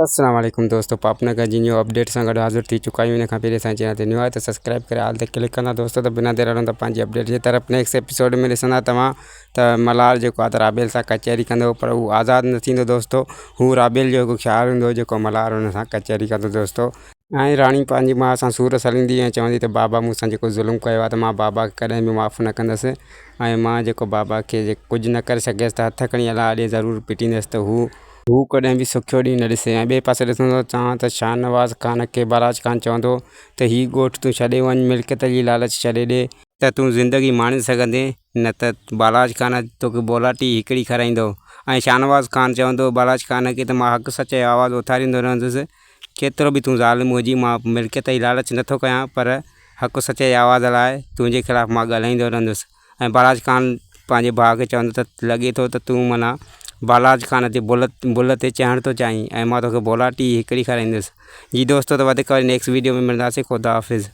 السلام عليڪم دوستو پاپ نگر جي نيو اپڊيٽ سان گڏ حاضر ٿي چڪا آهيون ان کان پهرين اسان چينل تي نيو آهي ته سبسڪرائب ڪري آل تي ڪلڪ ڪندا دوستو ته بنا دير هلون ته پنهنجي اپڊيٽ جي طرف نيڪسٽ ايپيسوڊ ۾ ڏسندا توهان ته ملهار جيڪو آهي ته رابيل سان ڪچهري ڪندو پر هو آزاد نه ٿيندو دوستو هو رابيل جو هڪ خيال هوندو جيڪو ملهار هن سان ڪچهري ڪندو دوستو ۽ راڻي پنهنجي ماء سان سور سليندي ۽ چوندي ته بابا مون سان جيڪو ظلم ڪيو آهي ته مان بابا کي ڪڏهن به معاف نه ڪندس ۽ مان جيڪو بابا کي ڪجهه نه ڪري سگهيس ته هٿ کڻي الله ڏي ضرور پٽيندس ته هو هو ڪڏهن به سکيو ڏينهن نه ڏسي ۽ ٻئي پاسي ڏسندو تان ته شاهنواز خان کي بالاچ خان چوندو ته هي ڳوٺ تون ڇڏي وڃ ملڪيت جي لالچ ڇڏي ڏي ته تون زندگي ماڻي سگهندين نه ته بالاچ خان توکي بولاٽي هڪڙي کارائيندو ۽ شاهنواز خان چوندو بالاچ خان کي ته مان حق سچ جو آواز اٿاريندو رهندس ڪيترو به تون ظالم هجين مان ملڪيت جي لالچ نٿو ڪيان پر حق سچ جي آواز لاء تنهنجي خلاف مان ڳالهائيندو رهندس ۽ بالاچ خان پنهنجي ڀاء کي چوندو ته لڳي ٿو ته تون معنيٰ بالاچ خان جي بل بل تي چڙهڻ ٿو چاهين ۽ مان توکي بولاٽي هڪڙي کارائيندس جي دوستو ته وڌيڪ وري نيڪسٽ ويڊيو ۾ ملنداسين خدا حافظ.